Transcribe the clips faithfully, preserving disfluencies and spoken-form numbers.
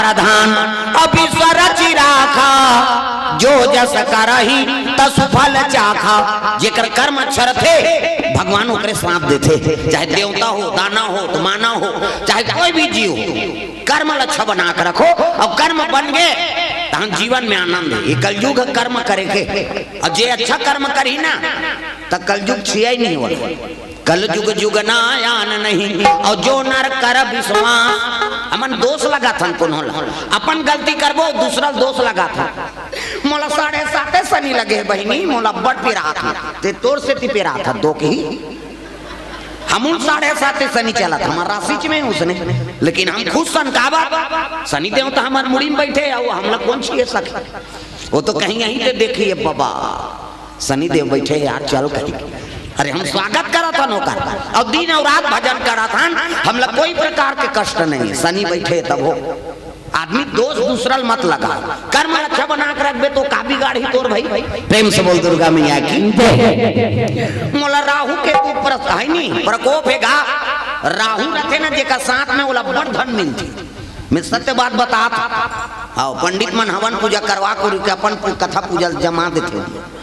प्रधान, अब ईश्वर चिराखा, जो जस करही तसु फल चाखा। जेकर कर्म अच्छा रथे, भगवान ओकरे साथ देथे, चाहे देवता हो, दानव हो, मानव हो, चाहे कोई भी जीव हो। कर्म ल अच्छा बना के रखो, अउ कर्म बन गे, तहन जीवन में आनंद हे। ये कलयुग ह कर्म करे के, अउ जे अच्छा कर्म करही ना, त कलयुग छिया ही नहीं होवय। कलयुग जुग ना आन नहीं, अउ जो नर कर विश्वास। हमन दोष लगाथन कोनो ल, अपन गलती करबो, दूसरा ल दोष लगाथन। मोला साढ़े साते सनी लगे हे बहिनी, मोला अब्बड़ पिरात हे। ते तोर सेती पिरात हे, दो के ही। हमन साढ़े साते सनी चलत, हमर राशि च में उसने, लेकिन हम खुश हन। काबर? सनी देवता हमर मुड़ी में बइठे हे, अउ हमला कोन छुए सके? वो तो कहीं यहीं ते देखिए बाबा, सनी देव बइठे हे यार, चल कहीं। अरे, हम स्वागत करत हन ओकर, अउ दिन अउ रात भजन करत हन, हमला कोई प्रकार के कष्ट नहीं हे। सनी बइठे हे तभो आदमी दोष दूसरा ल मत लगा, कर्म अच्छा बना के रखबे तो का बिगाड़ही तोर भाई? प्रेम से बोल दुर्गा मैया की जय। मोला राहु केतु प्रस-, हे नी, प्रकोप हे गा। राहु रथे ना जेकर साथ में, ओला बड़ धन मिलथे। मैं सत्य बात बतात हंव। पंडित मन हवन पूजा करवा करू के अपन पू-, कथा पूजा जमा देथे।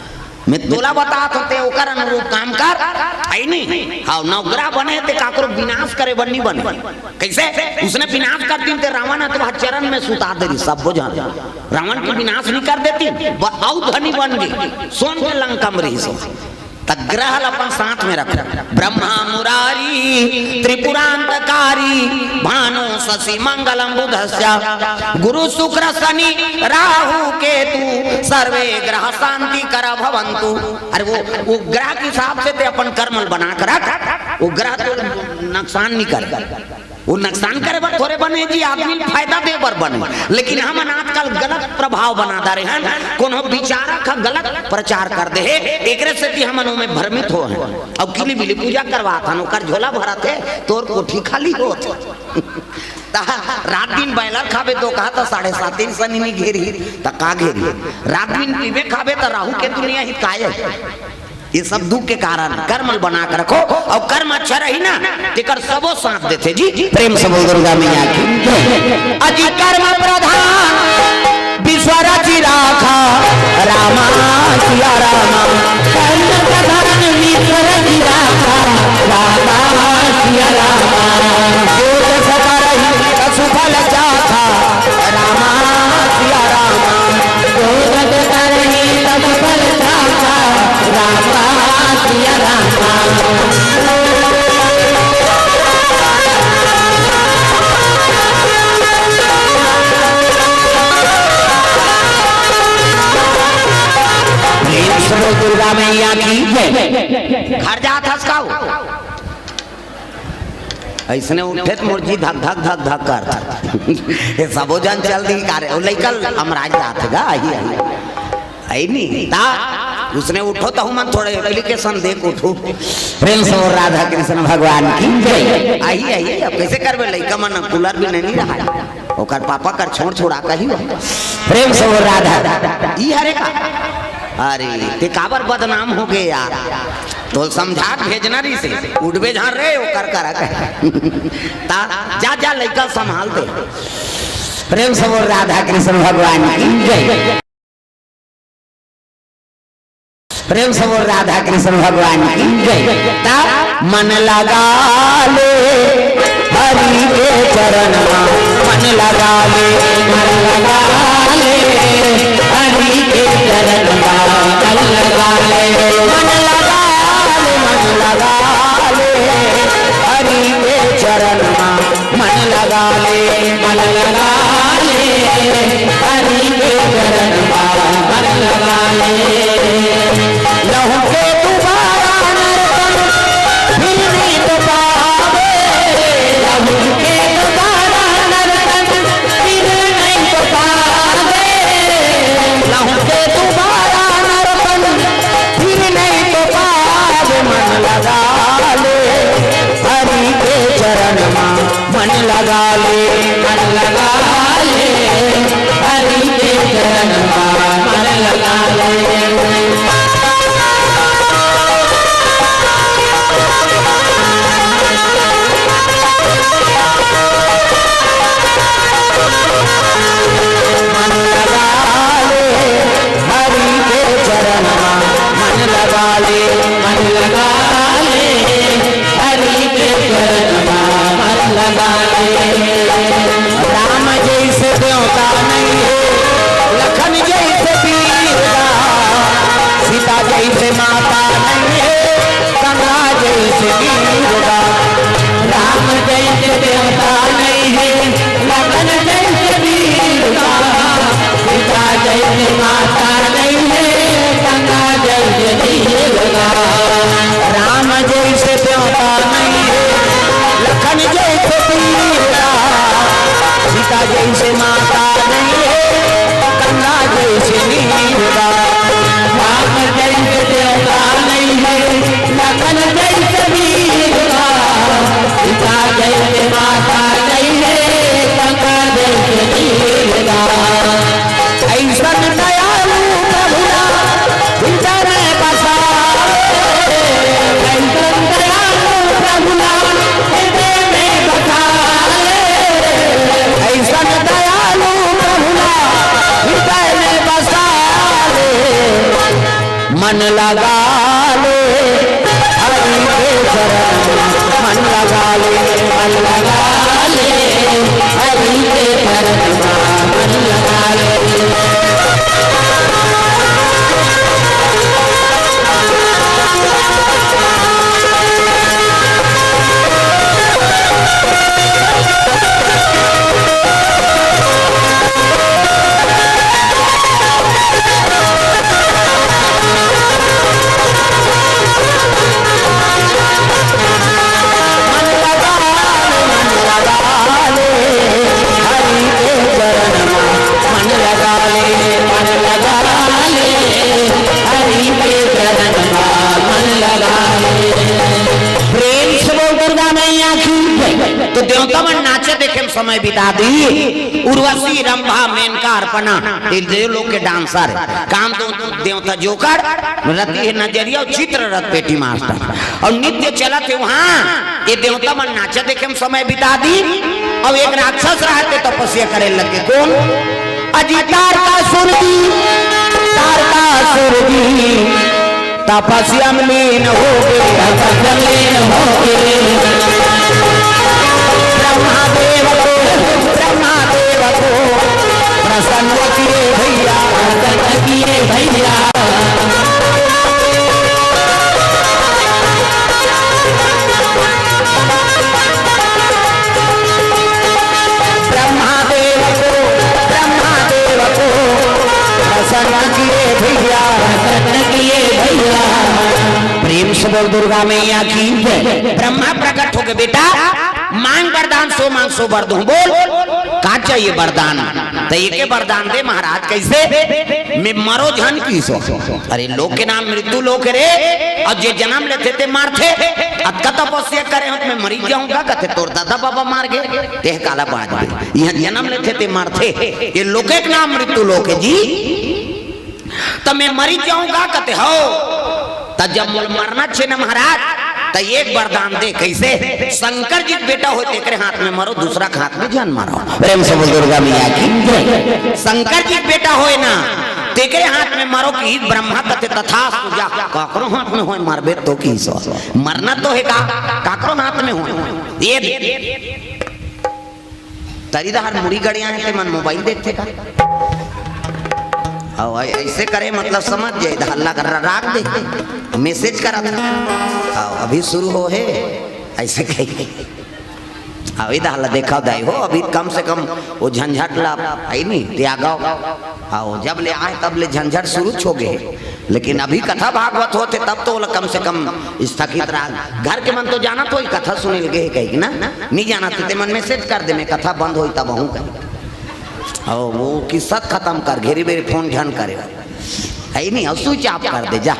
मैं तोला बतात हंव, ते ओकर अनुरूप काम कर, हे नी? हव, नवग्रह बने ते काकरो विनाश करे बर नी बने। कइसे? उसने विनाश कर दिन ते रावण ह तो चरण में सुता दे रही, सब हो जान। रावण के विनाश नी कर देती, ब-, अउ धनी बन गे, सोन के लंका में रही सो। त ग्रह ल अपन साथ में रखो। ब्रह्मा मुरारी त्रिपुरांतकारी, भानु शशि मंगलम बुधस्य, गुरु शुक्र शनि राहु केतु, सर्वे ग्रह शांति कर भवंतु। अरे वो, वो ग्रह के हिसाब से ते अपन कर्म ल बना के रख, वो ग्रह तो नुकसान नहीं करे। वो नुकसान करे बर थोरे बने जी, आदमी ल फायदा दे बर बने। लेकिन हमन आजकल गलत प्रभाव बना डारे हन, कोनो विचारक ह गलत प्रचार कर दे हे, एकरे सेती हमन ओमे भ्रमित हो हन। अउ किली बिली पूजा करवात हन, ओकर झोला भरत हे, तोर कोठी खाली होत हे। त रात दिन बॉयलर खाबे तो कहा त साढ़े सात दिन सनी नी घेरी, त का घेरी? रात दिन पीबे खाबे त राहु केतु नी आही, काय हे? ये सब दुख के कारण। कर्म ल बना के रखो, अउ कर्म अच्छा रही ना, तेकर सबो साथ देथे जी। प्रेम से बोल दुर्गा मैया की जय। अजी कर्म प्रधान विश्व रचि राखा, रामा सिया रामा। कर्म प्रधान विश्व रचि राखा, रामा सिया रामा। जो जस करही तसु फल चाखा, रामा सिया रामा। जो जस करही तसु फल चाखा, रामा सिया रामा। प्रेम से बोल दुर्गा मैया की जय। घर जात हस का हो? अइसने उठे त मोर जी धक धक धक धक करत। ये सबो झन चल दी का रे? ओ लइका ल हमराज जात हे गा, आही, आही। अइ नी, ता उसने उठो त हमन थोड़े application दे के उठो। प्रेम से बोल राधा कृष्ण भगवान की जय। आही, आही, अब कइसे करबे? लइका मन cooler भी नहीं रहा, ओकर पापा कर छोड़ छोड़ा कही हो। प्रेम से बोल राधा। ई हरे का? अरे, ते काबर बदनाम हो गे यार? तोल समझा के भेजना रहिसे, उठबे झन रे, ओकर करा कहे। ता जा, जा, लइका ल संभाल दे। प्रेम से बोल राधा कृष्ण भगवान की जय। प्रेम से बोल राधा कृष्ण भगवान की जय। ता मन लगा ले हरि के चरण मा, मन लगा ले, मन लगा ले हरि के चरण मा, मन लगा ले, मन लगा ले, मन लगा ले हरि के चरण मा। मन लगा ले, मन लगा ले, हरि के चरण मा मन लगा ले। लहू के दोबारा नरतन फिर नहीं तो पावे, लहू के दोबारा नरतन फिर नहीं तो पावे, लहू के दोबारा नरतन फिर नहीं तो पावे। मन लगा ले हरि के चरण मा, मन लगा ले, मन लगा ले, हरि के चरण मा मन लगा ले। जैसे माता नहीं है, गंगा जैसे नीर बा। राम जैसे देवता नहीं है, लखन जैसे वीर बा। पिता जैसे माता नहीं है, गंगा जैसे नीर बा। ऐसन दयालु प्रभु ना हृदय में बसा ले, ऐसन दयालु प्रभु ना हृदय में बसा ले, ऐसन दयालु प्रभु ना हृदय में बसा ले, मन लगा ले हरि के चरण में, मन लगा ले, मन लगा ले हरि के चरण में, मन लगा ले। मन लगा ले, मन लगा ले, हरि के चरण में मन लगा ले, मन लगा ले, हरि के चरण में मन लगा ले। प्रेम से बोल दुर्गा मैया की जय। तो देवता मन नाचे देखे में समय बिता दी। उर्वशी, रंभा, मेनका, अर्पणा, ये देव लोग के डांसर है। काम तो देवता जोकर रति है नजरिया और चित्ररथ पेटी मास्टर। और नृत्य चलत हे वहाँ, ये देवता मन नाचा देखे में समय बिता दी। और एक राक्षस रहते तपस्या करे लगे, कौन? अजी तारकासुर जी, तारकासुर जी तपस्या में लीन हो गए, तपस्या में लीन हो गए। ब्रह्मा देव को, ब्रह्मा देव को प्रसन्न किए भैया, प्रसन्न किए भैया। ब्रह्मा देव को, ब्रह्मा देव को प्रसन्न किए भैया, प्रसन्न किए भैया। प्रेम से बोल दुर्गा मैया की जय। ब्रह्मा प्रकट होके, बेटा मांग वरदान, सो मांग सो वर दूं। बोल, का चाहिए वरदान? तो एके वरदान दे महाराज। कैसे? मैं मरो झन की सो। अरे लोक के नाम मृत्यु लोक रे, और जे जन्म लेथे ते मरथे। अतका तपस्या करे हों त मैं मरी जाऊंगा, कथे तोर दादा बाबा मार गे, तेह काला बाँचबे। इहाँ जन्म लेथे ते मरथे, ये लोक के नाम मृत्यु लोक है जी। त मैं मरी जाऊंगा कथे हो। त जब मोला मरना छे ना महाराज, त एक वरदान दे। कैसे? शंकर जी के बेटा होय तेकरे हाथ में मरो, दूसरा के हाथ में झन मरो। प्रेम से बोल दुर्गा मैया की जय। शंकर जी के बेटा होय ना, तेकरे हाथ में मरो कि ब्रह्मा कथे तथास्तु जा। काकरो हाथ में होय मरबे तो की सो। मरना तो हे का, काकरो हाथ में होय। ये तरी डहर मुड़ी गड़िया हे ते मन मोबाइल देखथे का? अउ ऐ-, ऐसे करे मतलब समझ जाए, इधर ला कर राख दे, मैसेज करत हे। अउ अभी शुरू हो हे, ऐसे कही। अउ इधर ला देखा दाई हो, अभी कम से कम वो झंझट ला है नहीं, त्यागव। अउ जब ले आए तब ले झंझट शुरू हो गए। लेकिन अभी कथा भागवत होथे, तब तो ओला कम से कम स्थगित रहा। घर के मन तो जानत होही, कथा सुने ल गे हे कहिके ना, नी जानत हे, ते मन मैसेज कर दे, मैं कथा बंद होही तब आहूँ कही। अउ वो किस्सा खत्म कर, घेरी बेरी फोन झन करे, है नहीं, अउ स्विच ऑफ कर दे, जा।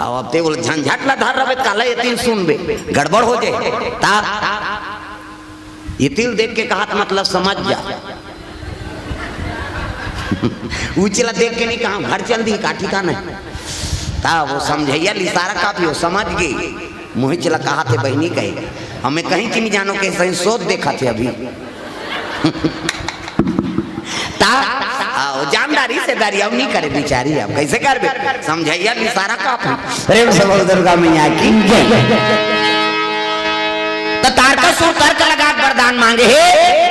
अउ अब ते ओला झंझट ला धर रहे, काला एती ल सुनबे, गड़बड़ हो जाए। ता ये तिल देख के कहत मतलब समझ जा। उचला देख के नहीं कहा, घर चल दी, का ठिकाना हे। ता वो समझइया ल इशारा काफी हो, समझ गे। मुहिच ला कहा थे बहिनी कहे। हमें कहीं कि नहीं जानो के सही सोच देखा थे अभी। ता, आओ, जानदारी से दारी, अब नहीं करे बिचारी, अब कैसे करबे? समझइया ल इशारा काफी। प्रेम से बोल दुर्गा मैया की जय। त तारकासुर तर्क लगा के वरदान मांगे हे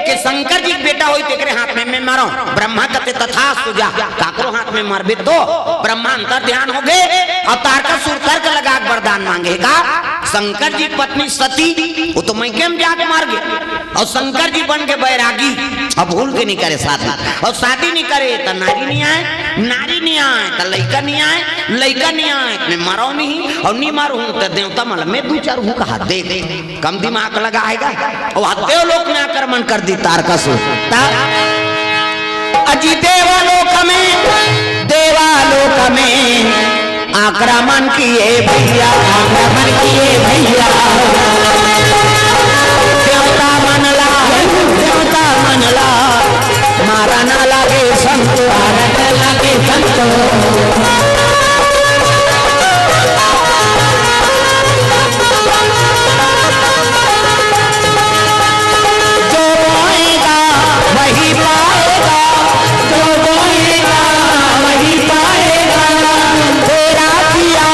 कि शंकर जी के बेटा होई तेकरे हाथ में मैं मरौं। ब्रह्मा कथे तथास्तु जा, काकरो हाथ में मरबे तो। ब्रह्मा अंतर ध्यान हो गए। अब तारकासुर तर्क लगा के वरदान मांगे हे का, शंकर जी की पत्नी सती, वो तो मइके में जाके मर गए। अउ शंकर जी बन के बैरागी, अब भूल के नहीं करे शादी। अउ शादी करे त नारी नइ आय, नारी नइ आय त लइका नइ आय, लइका नइ आय त मैं मरव नहीं, अउ नइ मरहूं त देवता मन ल मैं दू चार हूं कहा देख। कम दिमाग लगाएगा। अउ देवलोक में आक्रमण कर दी तारकासुर। ता अजी देवलोक में, देवलोक में आक्रमण किए भैया, आक्रमण किए भैया। देवता मन ला, देवता मन ला मारन लागे संतो, मारन लागे संतो। जो बोएगा वही पाएगा, जो बोएगा वही पाएगा। तेरा किया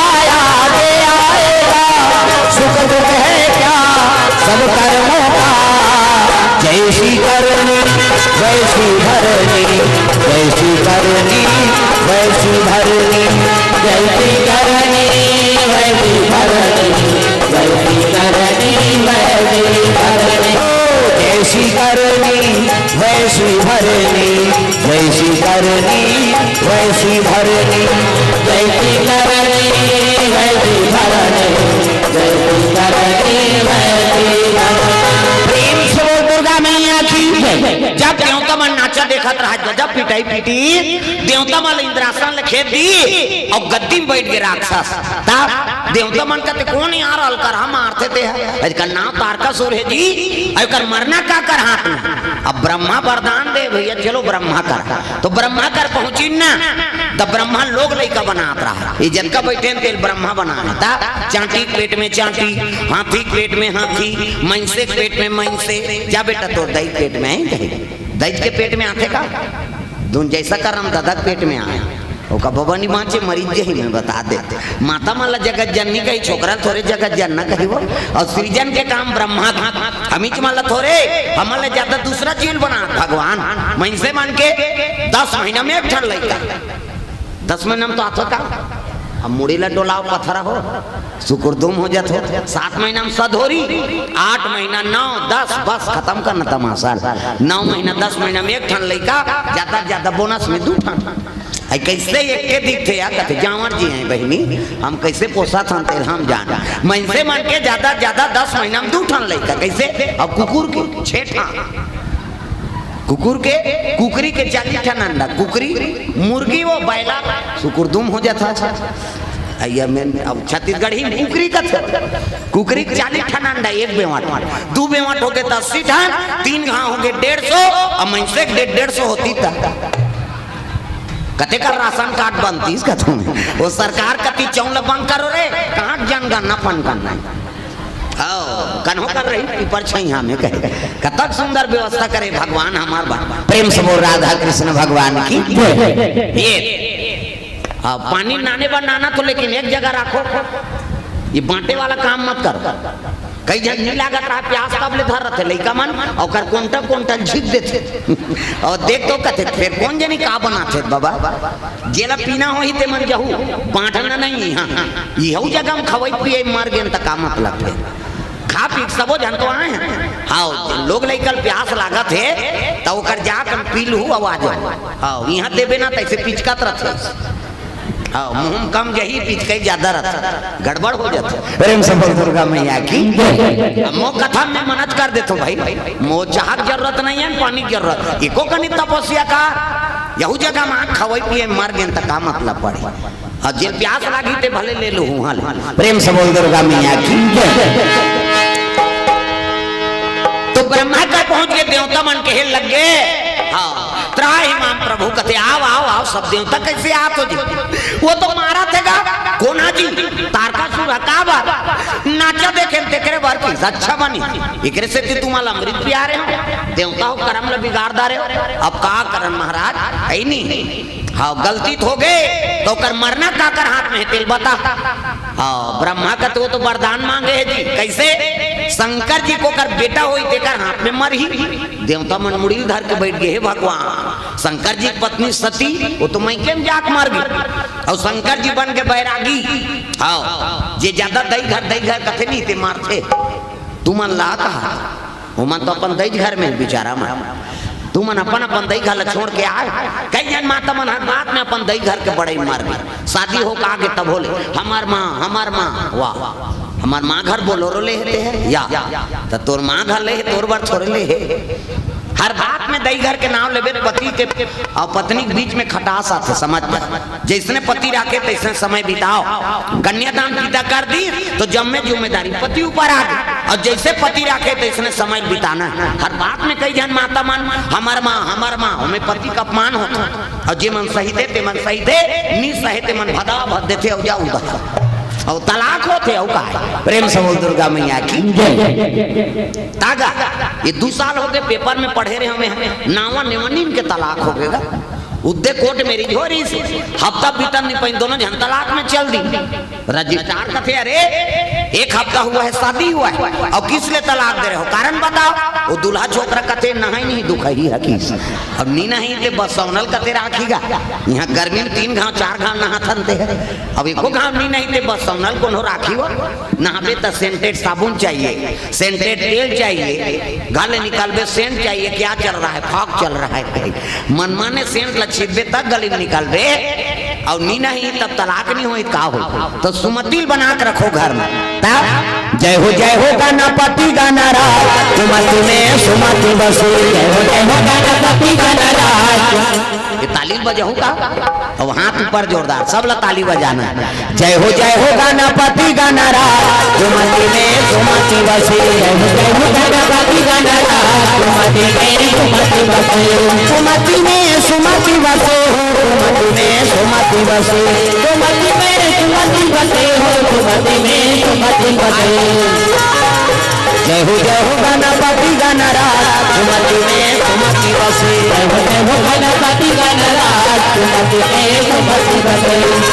आगे आएगा, सुख दुख है क्या सब कर्मों का। जैसी करनी वैसी भरनी, जैसी करनी वैसी भरनी, जैसी करनी वैसी भरनी, जैसी करनी वैसी भरनी। ओ, जैसी करनी वैसी भरनी, जैसी करनी वैसी भरनी, जैसी करनी वैसी भरनी, जैसी करनी वैसी भरनी। प्रेम से बोल दुर्गा मैया की जय। जब देवता मन नाचा देखत रहा, गजब पिटाई पीटी, देवता मन इंद्रासन ल खेद दी अउ गद्दी में बैठ गे राक्षस। तब देवता मन कहते, "कौन यार अलकरहा मारथे ते ह? एकर नाम तारकासुर हे जी, अउ एकर मरना काकर हाथ में?" अब ब्रह्मा वरदान दे भैया, चलो ब्रह्मा कर। तो ब्रह्मा कर पहुंचिन ना, त ब्रह्मा लोग लइका बनात रहा। ये जतका बैठे तेला ब्रह्मा बनाना। त चांटी के पेट में चांटी, हाथी के पेट में हाथी, मइनसे के पेट में मइनसे। जा बेटा, तोर दाई के पेट में हे कहीं? दाई के पेट में आथे का? दुन जैसा करम ददा के पेट में आय। ओका बबा नइ बांचे, मरिच जही मैं बता दे। माता मन ला जगत जननी कही, छोकरा ल थोरे जगत जनना कही वो। अउ सृजन के काम ब्रह्मा के। हमीच मन ला थोरे, हमन ला ज्यादा दूसरा चीज बना भगवान। मइनसे मन के दस महीना में एक ठन लइका। दस महीना में तो आथो का? अब मुड़ी ला डोलाव, पथरा हो, सुकुरदुम हो जाथे। सात महीना में सधोरी, आठ महीना, नौ, दस, बस खतम करना तमाशा। नौ महीना, दस महीना में एक ठन लइका, ज्यादा से ज्यादा बोनस में दू ठन। अई कइसे एक के दिखथे यार, कथे जांवर जी हे बहिनी, हम कइसे पोसत हन तेला हम जान। मइनसे मन के ज्यादा से ज्यादा दस महीना में दू ठन लइका, कइसे? अब कुकुर के छे ठन। कुकुर के, कुकरी के चालीस ठन अंडा, कुकरी, मुर्गी वो बैला, सुकुरदुम हो जाथा। अइया में अब छत्तीसगढ़ी में कुकरी कथे। कुकरी के चालीस ठन अंडा, एक बेंवट, दू बेंवट होगे त अस्सी ठन, तीन घांव होगे डेढ़ सौ, अब मइनसे के डेढ़, डेढ़ सौ होतिस त कतेक राशन कार्ड बनतिस कथों। वो सरकार कति चौं ल बंद करो रे, कहाँ जनगणना फनगणना। हव, कन्हो कर रही पीपर छइहां में कहे। कतक सुंदर व्यवस्था करे भगवान हमार बा। प्रेम से बोल राधा कृष्ण भगवान की जय। ये, अब पानी नाने बर नाना तो लेकिन एक जगह राखो। ये बांटे वाला काम मत करो। कई झन नइ लागत रहा प्यास, तब ले धर रथे लइका मन, अउ ओकर कोंटा कोंटा झिक देथे। अउ देख तो कथे, "फेर कोन जनी का बनाथे बबा?" जेला पीना होही ते मन जहू, बांटना नहीं। हाँ, इहू जगह में खवई पिए मर गेन त का मतलब हे? खा पी के सबो झन तो आए हैं। हाँ, लोग लइका ल प्यास लागत हे, त ओकर जाके पी लहू, आवाज हो। हाँ, इहाँ देबे ना, तइसे पिचकत रथे। हाँ, मुँह में कम जही, पिचकई ज्यादा रथे, गड़बड़ हो जाथे। प्रेम से बोल दुर्गा मैया की। अब मो कथा में मनच कर देथो भाई, मो चाह के जरूरत नहीं है, पानी के जरूरत। एको कनी तपस्या कर, यहू जगह में खवई पिए मर गेन त का मतलब पड़े? अउ जेला प्यास लागी ते भले ले लहू, हाँ ले। प्रेम से बोल दुर्गा मैया की जय। तो ब्रह्मा का पहुंच के देवता मन कहे लग गे, हाँ, "त्राहि माम प्रभु", कथे, "आव, आव, आव, सब देवता कइसे आत हो जी?" वो तो मारत हे गा, कोन हा जी? तारकासुर हा, का बात? नाचा देखे तेकरे बर की अच्छा बनी, एकरे सेती तुमन ला अमृत पिया रहे हो, देवता हो करम ला बिगाड़ डारे हो, अब का करन महाराज, हे नहीं। हाँ, गलती त होगे, त ओकर मरना काकर हाथ में हे, तेला बता। हाँ, ब्रह्मा कथे, "वो तो वरदान मांगे हे जी।" कइसे? शंकर जी के ओकर बेटा होई, तेकर हाथ में मरही। देवता मन मुड़ी ल धर के बइठ गे, "हे भगवान, शंकर जी के पत्नी सती, वो तो मइके में जाके मर गे, अउ शंकर जी बन के बैरागी।" हाँ, जे ज्यादा दई घर, दई घर कथे नहीं, ते मारथे। तुमन ला कहा, ओमन तो अपन दई घर में बिचारा मन। तुमन अपन अपन दई घर ल छोड़ के आए। कई झन माता मन हर बात में अपन दई घर के बड़ई मर गे। शादी हो के आगे तभो ले, "हमर माँ, हमर माँ।" वाह, हमर माँ घर बोलोरो ले हे ते हे या? त तोर माँ घर ले हे, तोर बर थोरे ले हे। हर बात में दई घर के नाम लेबे त पति के अउ पत्नी के बीच में खटास आथे, समझ में। जइसने पति राखे तइसने समय बिताव। कन्यादान पिता कर दिस त जम्मे जिम्मेदारी पति ऊपर आ गे। अउ जइसे पति राखे तइसने समय बिताना हे। हर बात में कई झन माता मन, "हमर माँ, हमर माँ", ओमे पति के अपमान होथे। अउ जे मन सहिथे ते मन सहिथे, नी सहे ते मन भदा भद देथे अउ जा उदा। अउ तलाक होथे अउ का हे? प्रेम से बोल दुर्गा मैया की जय। तागा, ये दू साल हो गे, paper में पढ़े रहे हमें, नावा नेवनीन के तलाक हो गे गा। उद्दे court marriage हो रहिस, हफ्ता बीतन नी पाइन, दोनों झन तलाक में चल दी। रजिस्ट्रार कथे, "अरे, एक हफ्ता हुआ है, शादी हुआ है, अउ किस लिए तलाक दे रहे हो, कारण बताओ।" वो दूल्हा छोकरा कथे, "नहाई नहीं दुखही है किस।" अब नी नहाई ते बस सौनल कथे राखी गा। यहाँ गर्मी में तीन घाव, चार घाव नहाथन ते। अब एको घाव नी नहाई ते बस सौनल कोनो राखी हो। नहाबे त scented साबुन चाहिए, scented तेल चाहिए, घर ले निकलबे scent चाहिए, क्या चल रहा है, fog चल रहा है। मनमाने scent ल छिटबे त गली में निकलबे, अउ नी नहाई तब तलाक नी होई, का होई? त सुमति ल बना के रखो घर में। तब जय हो, जय हो गणपति गणराज, सुमति में सुमति बसे। जय हो, जय हो गणपति गणराज। ये ताली बजाऊं का? अब हाथ ऊपर जोरदार, सब ला ताली बजाना। जय हो, जय हो गणपति गणराज, सुमति में सुमति बसे। जय हो, जय हो गणपति गणराज, सुमति में सुमति बसे। सुमति में सुमति बसे हो, सुमति में सुमति बसे। सुमति में सुमति बसे हो, सुमति में सुमति बसे। जय हो, जय हो गणपति गणराज, सुमति में सुमति बसे। जय हो, जय हो गणपति गणराज, सुमति में सुमति बसे।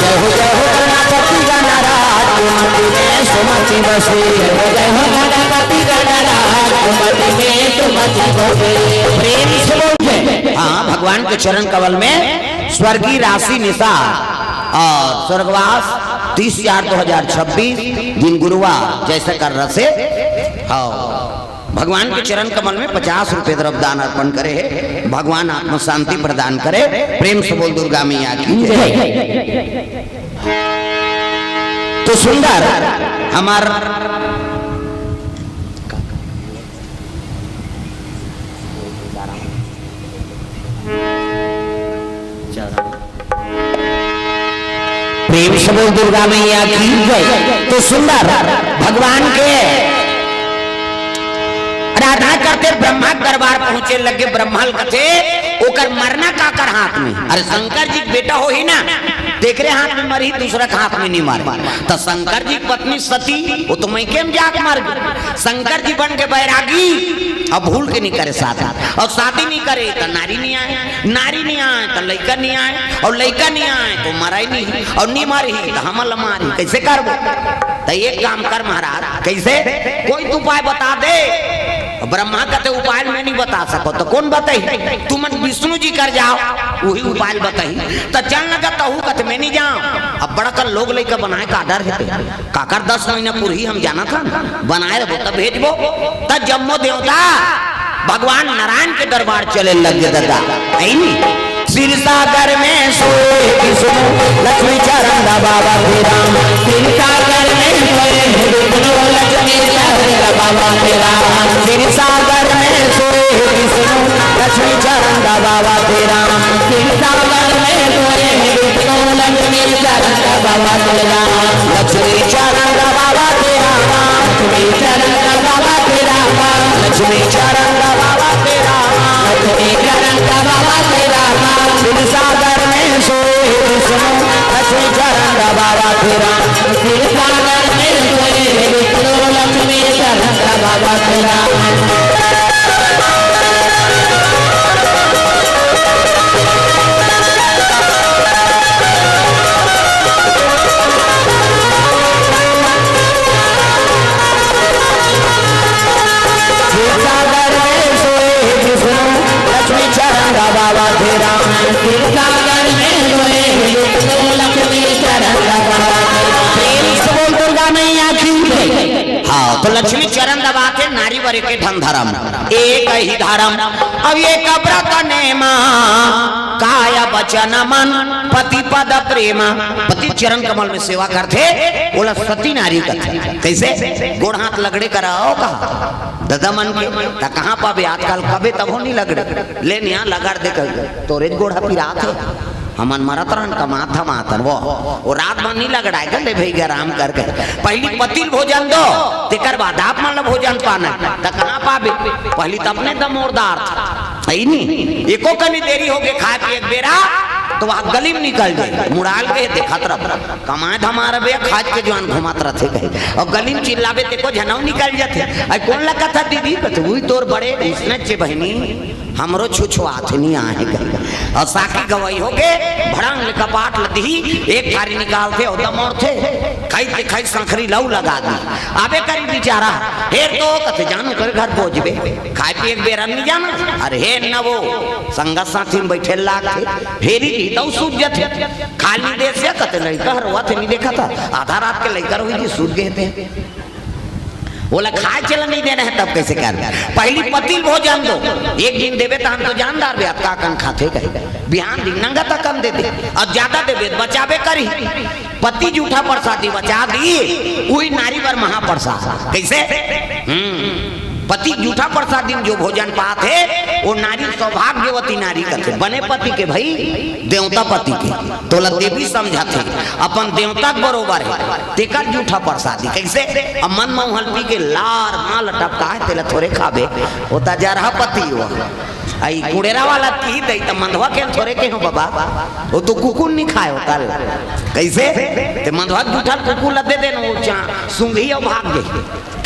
जय हो, जय हो गणपति गणराज, सुमति में सुमति बसे। जय हो, जय हो गणपति गणराज, सुमति में सुमति बसे। प्रेम से बोल के। हाँ, भगवान के चरण कमल में स्वर्गीय राशि निशा अउ स्वर्गवास तीस चार दो हजार छब्बीस, दिन गुरुवार, जय सकल रसे। हाँ, भगवान के चरण कमल में पचास रुपए द्रव्य दान अर्पण करे हे। भगवान आत्मा शांति प्रदान करे। प्रेम से बोल दुर्गा मैया की जय। तो सुंदर हमार प्रेम से बोल दुर्गा मैया की जय। तो सुंदर भगवान के आराधना करते ब्रह्मा के दरबार पहुंचे लगे। ब्रह्मा ल कथे, "ओकर मरना काकर हाथ में?" अरे शंकर जी के बेटा होही ना, तेकरे हाथ में मरही, दूसरा के हाथ में नहीं मरे। त शंकर जी की पत्नी सती, वो तो मइके में जाके मर गई। शंकर जी बन के बैरागी, अब भूल के नहीं करे शादी, अउ शादी नहीं करे त नारी नहीं आए, नारी नहीं आए त लइका नहीं आए, अउ लइका नहीं आए त मरही नहीं, अउ नहीं मरही त हमन ल मारही, कइसे करबो? त एक काम कर महाराज, कइसे? कोई तो उपाय बता दे। ब्रह्मा कथे, "उपाय ल मैं नहीं बता सकव, त कोन बताही? तुमन विष्णु जी कर जाव, उही उपाय ल बताही।" त चल न गा तहू कथे, "मैं नहीं जाव।" अब बड़ा कन लोग लइका बनाए का डर हे ते। काकर दस महीना पुरही हम जानत हन, बनाए रहिबो तब भेजबो। त जम्मो देवता भगवान नारायण के दरबार चले लगे दादा। अइनी क्षीर सागर में सोए विष्णु लक्ष्मी चरण दबावत हे राम। क्षीर सागर में सोए विष्णु लक्ष्मी चरण दबावत हे राम। क्षीर सागर में सोए विष्णु लक्ष्मी चरण दबावत हे राम। क्षीर सागर में सोए विष्णु लक्ष्मी चरण दबावत हे राम। लक्ष्मी चरण दबावत हे राम। लक्ष्मी चरण दबावत हे राम। लक्ष्मी चरण दबावत हे राम। लक्ष्मी चरण दबावत हे राम। क्षीर सागर में सोए विष्णु लक्ष्मी चरण दबावत हे राम। क्षीर सागर में सोए विष्णु लक्ष्मी चरण दबावत हे राम। क्षीर सागर में सोए विष्णु लक्ष्मी चरण दबावत हे राम। क्षीर सागर में सोए बर एक ठन धरम, एक ही धरम, अब एक व्रत नेमा, काय वचन मन पति पद प्रेमा। पति चरण कमल में सेवा करथे, ओला सती नारी कथे। कइसे? गोड़ हाथ लगड़े कराओ कहा ददा मन के, त कहाँ पाबे आजकल, कबे तभो नहीं लगड़े, ले निया लगड़ दे कह, तोरे गोड़ ह पिरात हे। हमन मरत रहन, कमात धमात हन। वो, वो रात भर नहीं लगड़ाए कर, ले भई गे आराम कर कर। पहली पति ल भोजन दो, तेकर बाद आप मन ल भोजन पाना। त कहाँ पाबे? पहली त अपने दमोरदार था। सही नहीं? एको कनी देरी हो गे खाए पिए के बेरा, तो वहाँ गली में निकल जाए। मुड़ाल के देखत रह। कमाए धमार बे, खाज के जुआन घुमात रथे कहे। अउ गली में चिल्लाबे, तेको झनऊ निकल जाथे। अइ कोन लगत हे दीदी? कथे, "उही तोर बड़े उसने चे बहिनी।" हमरो छुछुआत नहीं आहे कही। अउ साखी गवई हो गे, भड़ंग ले कपाट ल दिही, एक थारी निकालथे, अउ दमोरथे, खाई ते खाई संखरी लऊ लगा दी। आबे करी बिचारा, हेर तो कथे जानू कर घर पहुंचबे, खाए पिए के बेरा नहीं जाना। अरे हे न वो, संगत साथी में बैठे लागथे, फेरी दी तऊ सूझ जथे। खाली देश से कथे नहीं, कह रहा थे नहीं देखा था, आधा रात के लइका रही जी सूझ गए थे। ओला खाए चला नहीं देना है, तब कैसे कर? पहली पति ल भोजन दो, एक दिन देबे त हम तो जानदार बे, अतका कन खाथे कहे। बिहान दिन नंगत अकन दे दे, अउ ज्यादा देबे त बचाबे करी। पति जूठा प्रसादी बचा दी, उही नारी बर महाप्रसाद। कैसे? हम्म, पति जूठा प्रसादी में जो भोजन पात हे, वो नारी सौभाग्यवती नारी कथे। बने पति के भाई, देवता पति के, तोला देवी समझत हे, अपन देवता के बरोबर हे, तेकर जूठा प्रसादी। कैसे? अब मन मऊहल पी के लार माल टपका हे, तेला थोरे खाबे, वो त जरहा पति हुआ। अई कुड़ेरा वाला की दई त मंधवा के थोरे के हो बाबा, वो तो कुकुर नहीं खाए होता। कैसे? ते मंधवा जूठा कुकुर ल दे देन, वो चा-, सूंघी अउ भाग गई।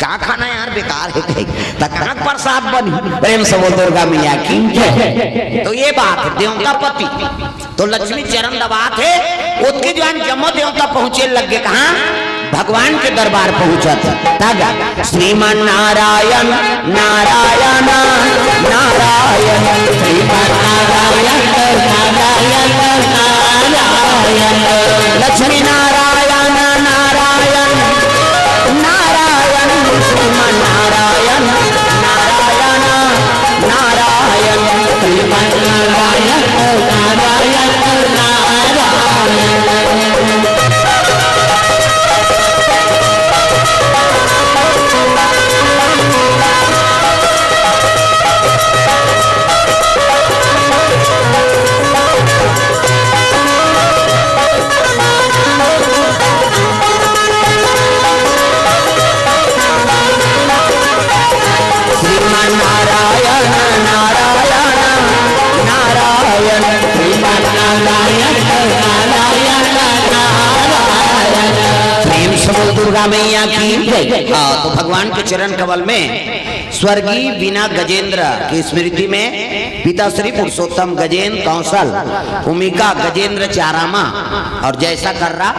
का खाना यार, बेकार हे कही। त कहाँ के प्रसाद बनी? प्रेम से बोल दुर्गा मैया की जय। तो ये बात हे, देवता पति तो लक्ष्मी चरण दबात हे, ओतके जुआन जम्मो देवता पहुँचे लग गे। कहाँ? भगवान के दरबार पहुँचत। तब श्रीमन नारायण, नारायण, नारायण, श्रीमन नारायण, नारायण, नारायण, लक्ष्मी नारायण, नारायण, नारायण, श्रीमन नारायण, नारायण, नारायण, श्रीमन नारायण, नारायण, नारायण। श्रीमन नारायण, नारायण, नारायण, श्रीमन नारायण, नारायण, नारायण। प्रेम से बोल दुर्गा मैया की जय। हाँ, तो भगवान के चरण कमल में स्वर्गीय बीना गजेंद्र की स्मृति में पिता श्री पुरुषोत्तम गजेंद्र कौशल, उमिका गजेंद्र चारामा और जैसा कर्रा,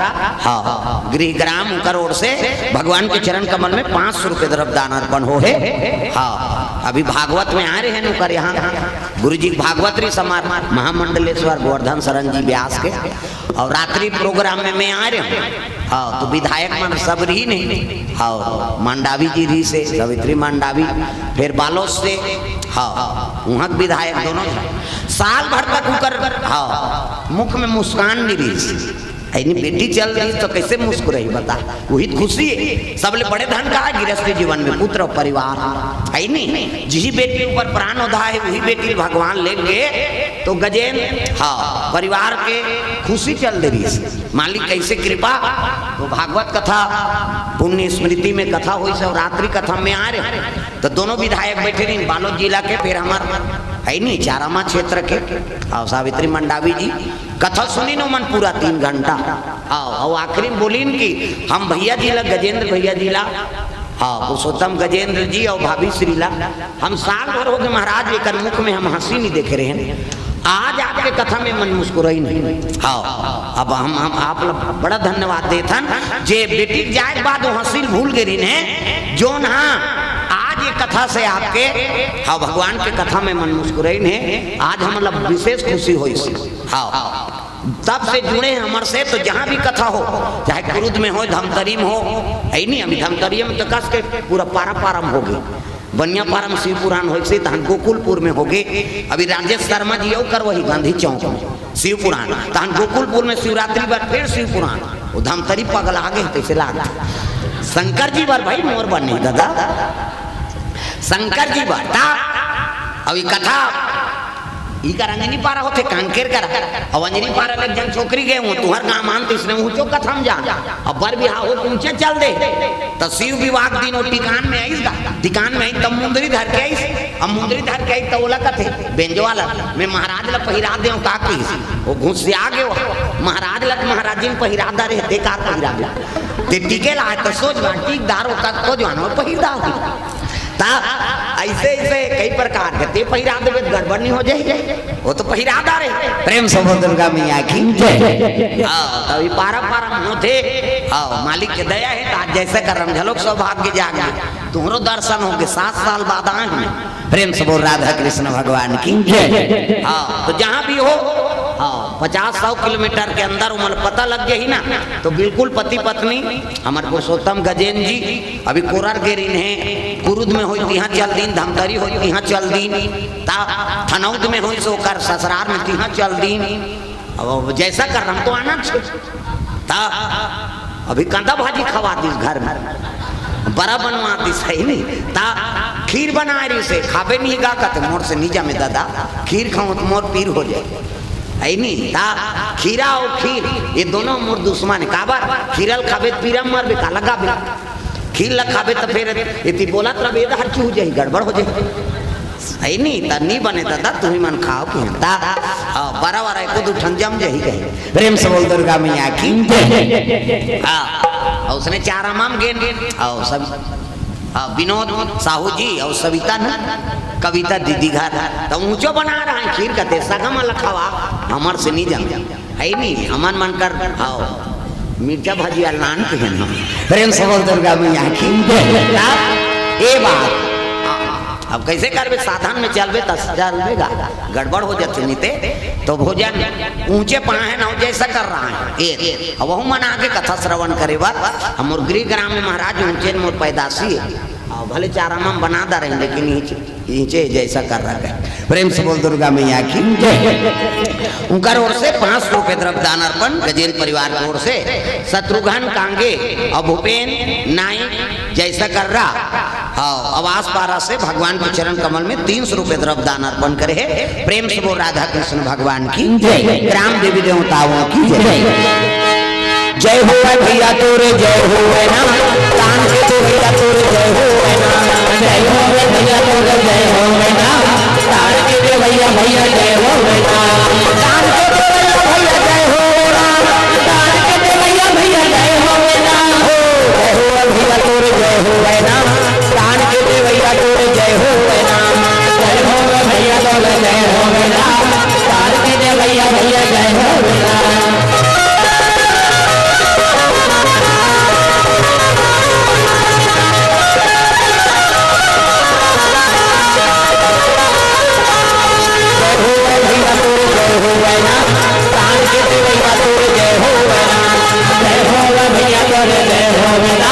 हाँ, गृहग्राम उनकर ओर से भगवान के चरण कमल में पाँच सौ रुपये द्रव्य दान अर्पण हो हे। हाँ, अभी भागवत में आ रहे हैं उनकर यहाँ, गुरु जी भागवत रही समाज महामंडलेश्वर गोवर्धन शरण जी व्यास के, और रात्रि प्रोग्राम में मैं आ रहे हूँ। हाँ, तो विधायक मन सब रही नहीं। हाँ, मंडावी जी रही से, सावित्री मंडावी, फिर बालोद से, हाँ, वहाँ के विधायक दोनों झन। साल भर तक उकर, हाँ, मुख में मुस्कान नहीं रही। ऐनी बेटी चल रही तो कैसे मुस्कुराई बता? वही खुशी है। सबले बड़े धन का है गृहस्थी जीवन में, पुत्र और परिवार, है नहीं? जिही बेटी ऊपर प्राण उधा है, वही बेटी भगवान लेंगे। तो गजेंद्र, हाँ, परिवार के खुशी चल दे रही है। मालिक कैसे कृपा, तो भागवत कथा, पुण्य स्मृति में कथा होइस, रात्रि कथा में आ रहे, तो दोनों विधायक बैठे रही, बालोद जिला के, फिर हमार है नहीं, चारामा क्षेत्र के, और सावित्री मंडावी जी कथा सुनिन ओमन पूरा तीन घंटा। हाँ, और आखिरी में बोलिन कि हम भैया जी ला, गजेंद्र भैया जी ला, हाँ, पुरुषोत्तम गजेंद्र जी और भाभी श्रीला, हम साल भर हो गए महाराज, एकर मुख में हम हंसी नहीं देखे रहे हैं। आज आपके कथा में मन मुस्कुराई नहीं। हाँ, अब हम, हम आप लोग बड़ा धन्यवाद देथन, जे बेटी के जाए के बाद वो हंसी भूल गए रही हैं, जोन हाँ, आज ये कथा से आपके, हाँ, भगवान के कथा में मन मुस्कुराई नहीं, आज हम लोग विशेष खुशी होइस। हाँ, तब से जुड़े हैं हमर से, तो जहाँ भी कथा हो, चाहे कुरुद में हो, धमतरी में हो, है नहीं, अभी धमतरी में तो कस के पूरा पारा पारम हो गई। बनियापारा में शिव पुराण होइस, तहन गोकुलपुर में होगे। अभी राजेश शर्मा जी अउ करवाही गांधी चौक में शिव पुराण, तहन गोकुलपुर में शिवरात्रि बर फेर शिव पुराण। वो धमतरी पगला गे तइसे लाग। शंकर जी बर भाई, मोर बर नहीं दादा, शंकर जी बर। ता अभी कथा इकर अंजनीपारा होथे, कांकेर करा। अब अंजनीपारा ले एक झन छोकरी गे, वो तुंहर गांव मान, तइसने ऊंचो कथा म जान। अब बर बिहाव हो, ऊंचे चल दे। त शिव विवाह के दिन वो टिकान में आइस गा। टिकान में आइस, तब मुंदरी धर के आइस। अब मुंदरी धर के आइस, त ओला कथे, बेंजो वाला, मैं महाराज ला पहिरा देंव का कहिस। वो घुसिया गे, वो महाराज ला, महाराज जी पहिरा दा रहे, ते का पहिरा दे। ते टिके ला, त सोच बा, टिकदार हो, का तो जवान हो, पहिरा दे। ता अइसे, अइसे कई प्रकार के ते पहिरा देबे त गड़बड़ नहीं हो जाही, वो तो पहिरा दा रहे। प्रेम से बोल दुर्गा मैया की जय। हाँ, तभी पारा पारा में होथे। हाँ, मालिक के दया हे, त आज जइसे करम झलोक सौभाग्य जागे, तुंहरो दर्शन होगे, सात साल बाद आए हैं। प्रेम से बोल राधा कृष्ण भगवान की जय। हाँ, तो जहाँ भी हो, हाँ, पचास सौ किलोमीटर के अंदर उमन पता लग जाही ना, तो बिल्कुल पति पत्नी, हमर पुरुषोत्तम गजेंद्र जी, अभी कोरर गे रिहिन हे, कुरुद में होइस तिहाँ चल दिन, धमतरी होइस तिहाँ चल दिन, ता थनौद में होइस ओकर ससुरार में तिहाँ चल दिन। अब जइसा करम तो आना छे। ता अभी कांदा भाजी खवा दिस घर में, बरा बनवा दिस, हे नहीं। ता खीर बनाए रिहिसे, खाबे नहीं गा कथे, मोर से नहीं जमे दादा, खीर खाऊं त मोर पीर हो जाय। हे नहीं, ता खीरा अउ खीर, ये दोनों मोर दुश्मन हे। काबर? खीरा ल खाबे त पीरा म मरबे, का लगाबे? खीर ल खाबे त फेर एती बोलत रहिबे, एदे हर चूह जाही, गड़बड़ हो जाही। हे नहीं, त नहीं बने दादा, तुही मन खाव कि हाँ। ता, हाँ, बरा बरा एको दू ठन जम जाही कहे। प्रेम से बोल दुर्गा मैया की जय। हाँ, अउ उसने चारा म गेन, अउ सब हाँ, विनोद साहू जी अउ सविता न, कविता दीदी घर, त ऊंचो बना रहा है खीर कथे, सगा मन ल खवा, हमर से नहीं जम, हे नहीं, हमन मन कर, हाँ, मिर्चा भजिया लान के हैं हम। प्रेम से बोल दुर्गा मैया की। ए बात, अब कइसे करबे, साधन में चलबे त सजा रुबेगा, गड़बड़ हो जाथे नहीं ते, तो भोजन ऊंचे पाए ना हो, जइसा कर रहा है। ए, अब वहू मन आगे कथा श्रवण करे बर, हमर गृह ग्राम में महाराज ऊंचे मोर पैदाशी हे। हाँ, भले चारा म बना दा रहे, लेकिन ईंचे, ईंचे जइसा कर रहा है। प्रेम से बोल दुर्गा मैया की जय। उनकर ओर से पाँच सौ रुपये द्रव्य दान अर्पण, गजेंद्र परिवार की ओर से, शत्रुघ्न कांगे अउ भूपेन नाइक जइसा कर रहा। हाँ, आवास पारा से भगवान के चरण कमल में तीन सौ रुपये द्रव्य दान अर्पण करे हे। प्रेम से बोल राधा कृष्ण भगवान की जय, ग्राम देवी देवताओं की जय। जय होवे भैया तोरे जय होवे ना, दान के दे भैया तोरे जय होवे ना। जय होवे भैया तोरे जय होवे ना, दान के दे भैया भैया जय होवे ना। दान के दे भैया भैया जय होवे ना, दान के दे भैया भैया जय होवे ना। हो जय होवे भैया तोरे जय होवे ना, दान के दे भैया तोरे जय होवे ना। जय होवे भैया तोरे जय होवे ना, दान के दे भैया भैया जय होवे ना। जय होवे भैया तोरे जय होवे ना, दान के दे भैया तोरे जय होवे ना। जय होवे भैया तोरे जय होवे ना,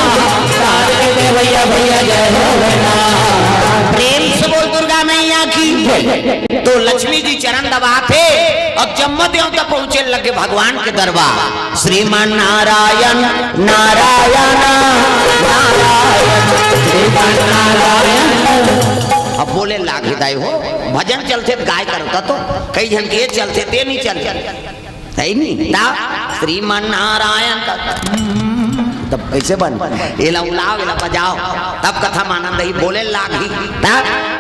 दान के दे भैया भैया जय होवे ना। प्रेम से बोल दुर्गा मैया की जय। तो लक्ष्मी जी चरण दबाथे, अब जम्मो देवता पहुंचे लगे भगवान के दरबार। श्रीमान नारायण, नारायण, नारायण, श्रीमान नारायण। अब बोले लागे दाई हो, भजन चलथे त गाय करता तो, कई झन के चलथे ते नहीं चलथे। हे नहीं? ता श्रीमान नारायण का, तब कइसे बन? एला उलाव, एला बजाव, तब कथा म आनंद आही, बोले लागही। ता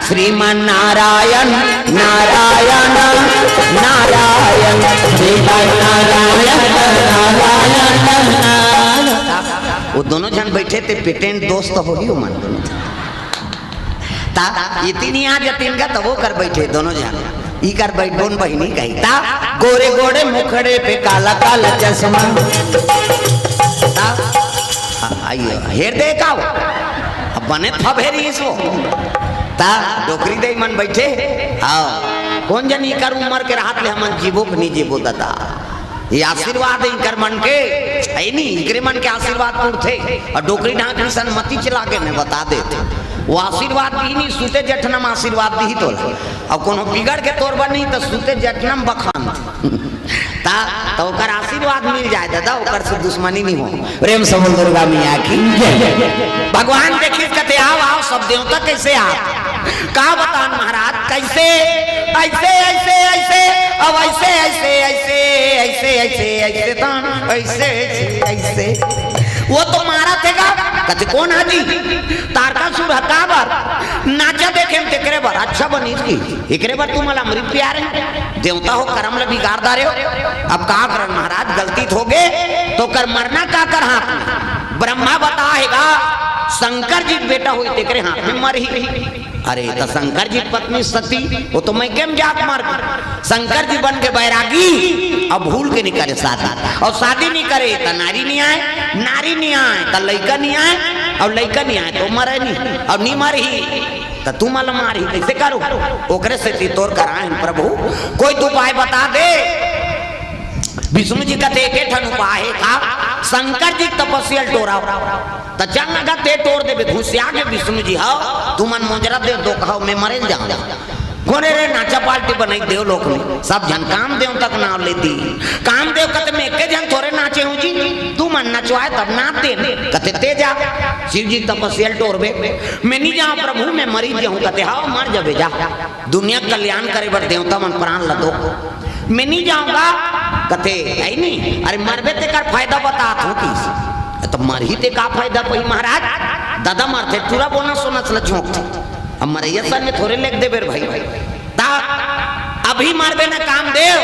श्रीमान नारायण, नारायण, नारायण, श्रीमान नारायण, नारायण। वो दोनों झन बइठे ते पेटेंट दोस्त होही, वो मन दोनों झन। ता इतनी आ जतिन का तब वो कर बइठे दोनों झन। ई कर बइठ बोन बहिनी कही। ता गोरे गोरे मुखड़े पे काला काला चश्मा। ता आ, आइयो, हेर दे का हो? अब बने फबेरी इसो। ता डोकरी दे मन बइठे। हाँ, कोन जनी कर उमर के रहत ले हमन जीबो कि नहीं जीबो दादा। ये आशीर्वाद हे इनकर मन के, हे नहीं, इनकरे मन के आशीर्वाद पूरथे। अउ डोकरी ढांक भी सनमति चला के मैं बता देथे। वो आशीर्वाद दिही नहीं, सूते जठनम आशीर्वाद दिही तोला। अउ कोनो बिगड़ के तोर बर नहीं, त सूते जठनम बखान। ता, त ओकर आशीर्वाद मिल जाए दादा, ओकर से दुश्मनी नहीं हो। प्रेम से बोल दुर्गा मैया की जय। भगवान देखिस कथे, "आओ, आओ, सब देवता कैसे आ?" का बतान महाराज, कैसे? ऐसे, ऐसे, ऐसे, अब ऐसे, ऐसे, ऐसे, ऐसे, ऐसे, ऐसे, ता, ऐसे, ऐसे, ऐसे। वो तो मारा थे का? कथे, "कौन हाजी?" "तारकासुर ह का बर?" "नाचा देखे म तेकरे बर।" "अच्छा बनीस की, एकरे बर तुमन ला अमृत पिया रहे?" देवता हो, करम ल बिगाड़ डारे हो। अब का करन महाराज, गलती त होगे, त ओकर मरना काकर हाथ में? ब्रह्मा बताय हे गा, शंकर जी के बेटा होही तेकरे हाथ में मरही। अरे, त शंकर जी के पत्नी सती, वो तो मइके म जाके मर गे। शंकर जी बन के बैरागी, अब भूल के नहीं करे शादी। अउ शादी नहीं करे, त नारी नहीं आय, नारी नहीं आय, त लइका नहीं आय, अउ लइका नहीं आय, त मरे नहीं, अउ नहीं मरही। त तुमन ला मारही, कैसे करो? ओकरे सेती तोर करा हे प्रभु, कोई तो उपाय बता दे। विष्णु जी कथे, "एके ठन उपाय हे का? शंकर जी के तपस्या ल टोरव।" त चल न गा, ते टोर देबे, घुसिया गे विष्णु जी, "हव, तुमन मोजरा दे दो, कहव, मैं मरे ल जावं।" कोने रे, नाचा पार्टी बनई देवलोक में, सब झन कामदेव तक नाव लेती। कामदेव कथे, "मैं एके झन थोरे नाचे हूँ जी, तुमन नचवाय तब नाच देन।" कथे, "ते जा, शिव जी के तपस्या ल टोरबे, मैं नहीं जावं प्रभु, मैं मरी जाहूँ।" कथे, "हव, मर जबे जा।" दुनिया के कल्याण करे बर देवता मन प्राण ल दो। मैं नहीं जावं गा, कथे, "अई नहीं, अरे मरबे तेकर फायदा बतात हूँ किस।" "त मरही ते का फायदा पही महाराज? दादा मरथे टूरा बोना सोना चला झोंकथे। अब मरैया सन में थोरे लेग देबे रे भाई।" ता अभी मरबे न कामदेव,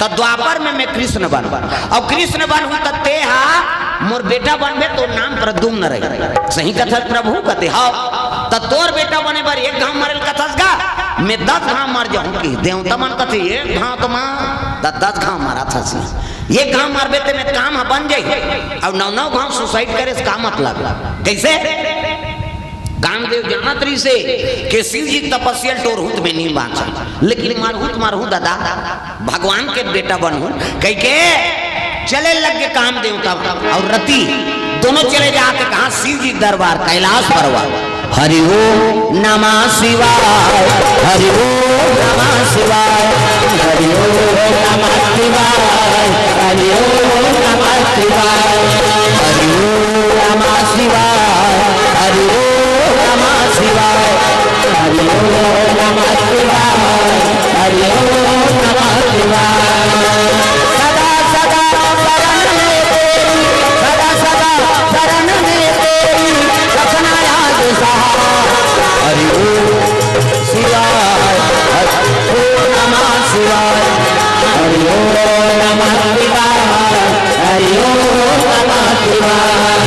त द्वापर में मैं कृष्ण बन, अउ कृष्ण बन हूँ त ते हा मोर बेटा बनबे, तोर नाम प्रद्युम्न रही। सही कथस प्रभु? कथे, "हव।" त तोर बेटा बने बर एक घांव मरे ल कथस गा, मैं दस घांव मर जाहूं कि? देवता मन कथे, "एक घांव तो मार, त दस घांव मरत हस। एक घांव मरबे ते में काम ह बन जाही, अउ नौ नौ घांव suicide करे से का मतलब?" कैसे? कामदेव जानत रहिसे कि शिव जी के तपस्या ल टोरहूं त मैं नहीं बांचहूं, लेकिन मरहूं त मरहूं दादा, भगवान के बेटा बनहूं कहिके चले लग गे कामदेव तब। अउ रति दोनों चले जात हे कहाँ? शिव जी के दरबार कैलाश पर्वत। हरि ओम नमः शिवाय, हरि ओम नमः शिवाय, हरि ओम नमः शिवाय, हरि ओम नमः शिवाय, हरि ओम नमः शिवाय, हरि ओम नमः शिवाय, हरि ओम नमः शिवाय, हरि ओम नमः शिवाय। सदा सदा शरण में तेरी, सदा सदा शरण में तेरी, रखना याद सहारा। हरि ओम शिवाय, हरि ओम नमः शिवाय, हरि ओम नमः शिवाय, हरि ओम नमः शिवाय। हरि ओम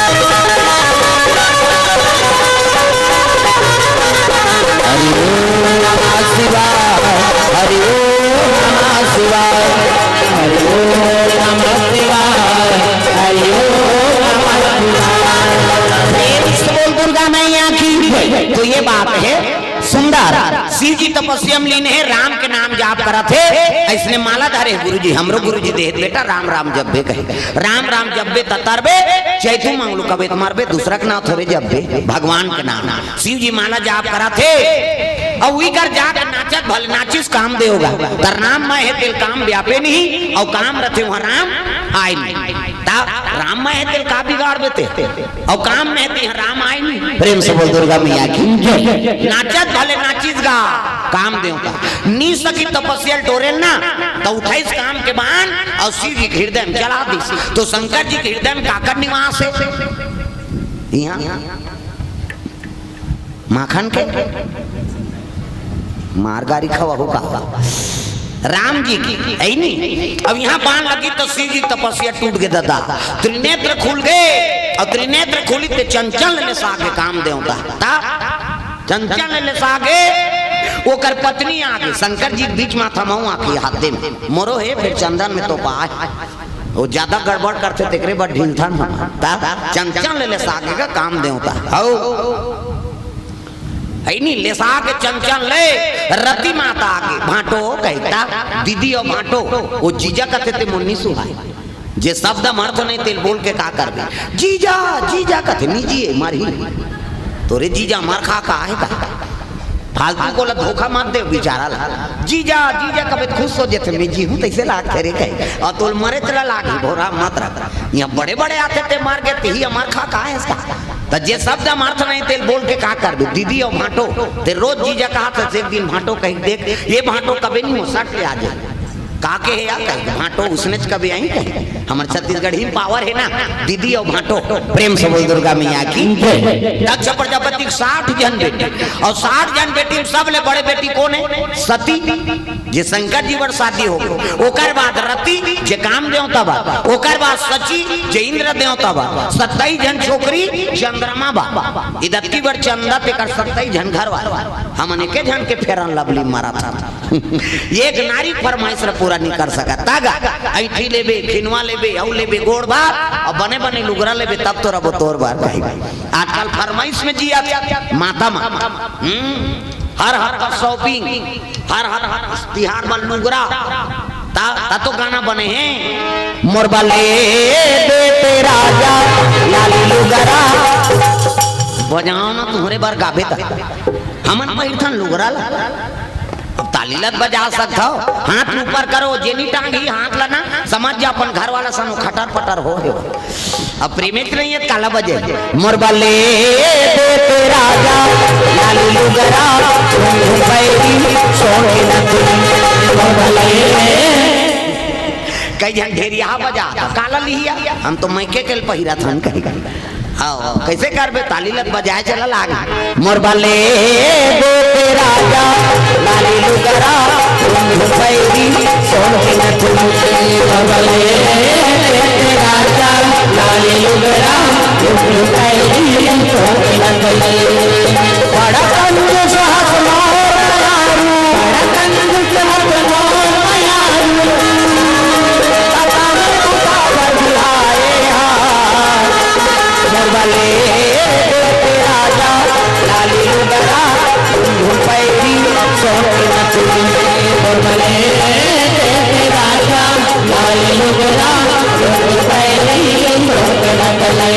नमः शिवाय, हरि ओम नमः शिवाय, हरि ओम नमः शिवाय, हरि ओम नमः शिवाय। प्रेम से बोल दुर्गा मैया की। तो ये बात है सुंदर। शिव जी तपस्या में लीन हे, राम के नाम जाप करत हे, अइसने माला धरे हे गुरुजी, हमरो गुरुजी देहे बेटा राम राम जपबे कहे। राम राम जपबे त तरबे, चैतू मंगलू कबे त मरबे, दूसरा के नाव थोरे जपबे, भगवान के नाम। शिव जी माला जाप करत हे, अउ उही कर जाके नाचत भले नाचिस कामदेव गा। त राम मय हे तेल काम व्यापे नहीं, अउ काम रथे उहाँ राम आय नहीं। त राम मय हे तेल का बिगाड़बे ते? अउ काम में ते राम आय नहीं। प्रेम से बोल दुर्गा मैया की जय। नाचत भले नाचिस गा कामदेव गा। नी सकी तपस्या ल टोरे ल ना, त उठाइस काम के बान अउ शिव जी के हृदय में चला दिस। तो शंकर जी के हृदय में काकर निवास हे? इहाँ माखन के मार गारी खवाहू का? राम जी के, हे नी? अब इहाँ बान लगी त शिव जी तपस्या टूट गे दादा, त्रिनेत्र खुल गे। अउ त्रिनेत्र खुली ते चंचल ले लेसा गे कामदेव गा। त चंचल ले लेसा गे, ओकर पत्नी आगे, शंकर जी के बीच माथा मऊ आके हाथे में मोरो हे, फिर चंदन में तो पाए। वो ज्यादा गड़बड़ करथे, तेकरे बर ढीलथन हम। त चंचल ले लेसा गे गा कामदेव गा। हौ। हे नी, लेसा गे चंचल ले, रति माता आगे, भांटो कहिथे, दीदी अउ भांटो, वो जीजा कथे ते मोर नी सुहाय। जे शब्द म अर्थ नहीं तेल बोल के का करबे? जीजा, जीजा कथे, "नी जिए, मरही।" तोरे जीजा मर खा का हे का? फालतू को ला धोखा मत दे बेचारा ला। जीजा, जीजा कबे खुश हो जेथे, "मैं जी हूँ," तैसे लागथे रे कहे। अउ तोल मरे तेला लागी, भोरा मत रख। यहाँ बड़े-बड़े आथे ते मर गे, तेही अमर खा का हे इसका? त जे शब्द म अर्थ नहीं तेल बोल के का करबे? दीदी अउ भांटो, ते रोज जीजा कहा त एक दिन भांटो कही, "देख, ये भांटो कबे नहीं हो, सट ले आ जाए।" का के हे या कही, भांटो उसने च कबे आई कही। हमर छत्तीसगढ़ी म पावर हे ना, दीदी अउ भांटो। प्रेम से बोल दुर्गा मैया की। दक्ष प्रजापति के साठ झन बेटी, अउ साठ झन बेटी म सबले बड़े बेटी कोन हे? सती, जे शंकर जी बर शादी हो गे। ओकर बाद रति, जे काम देवता बर। ओकर बाद शची, जे इंद्र देवता बर। सत्ताईस झन छोकरी, चंद्रमा बर। इदतकी बर चंदा तेकर सत्ताईस झन घर वाला। हमन एके झन के फेरन लवली मारत हन। एक नारी फरमाइश ल पूरा नहीं कर सकत। तागा, ऐठी लेबे, खिनवा लेबे, अउ लेबे गोड़ बार, अउ बने बने लुगरा लेबे, तब तो रबो तोर बार कही। आजकल फरमाइश में जिया माता मा। हम्म, हर हर का shopping, हर हर हर तिहार मा लुगरा। ता, ता तो गाना बने हे। मोर बले दे ते राजा लाली लुगरा। बजाओ ना, तुम्हरे बर गाबे ता। हमन पहिरथन लुगरा ला। अब ताली लत बजा सकथव, हाथ ऊपर करो, जेनी टांगी हाथ ला ना, समझ जा अपन घर वाला सनो खटर पटर हो हे। अब प्रेमे च नहीं हे, काला बजे। मोर बले दे ते राजा, लाली लुगरा, घुंघरू पैरी, सोने नथुनी। मोर बले। कई झन ढेरिया बजा, काला लिहिया, हम तो मैके के पहिरथन कही। आओ, कैसे करबे? ताली लत बजाए चला लाग। मोर बले दे ते राजा, लाली लुगरा, घुंघरू पैरी, सोन के नथुनी। मोर बले दे ते राजा, लाली लुगरा, घुंघरू पैरी, सोन के नथुनी। बड़ा कंजूस हस मोर मयारू, बड़ा कंजूस हस मोर मयारू। पता नहीं तू का बदलाए हा। मोर बले दे ते राजा, लाली लुगरा, घुंघरू पैरी, सोन के नथुनी। मोर बले दे ते राजा, लाली लुगरा, घुंघरू पैरी, सोन के नथुनी।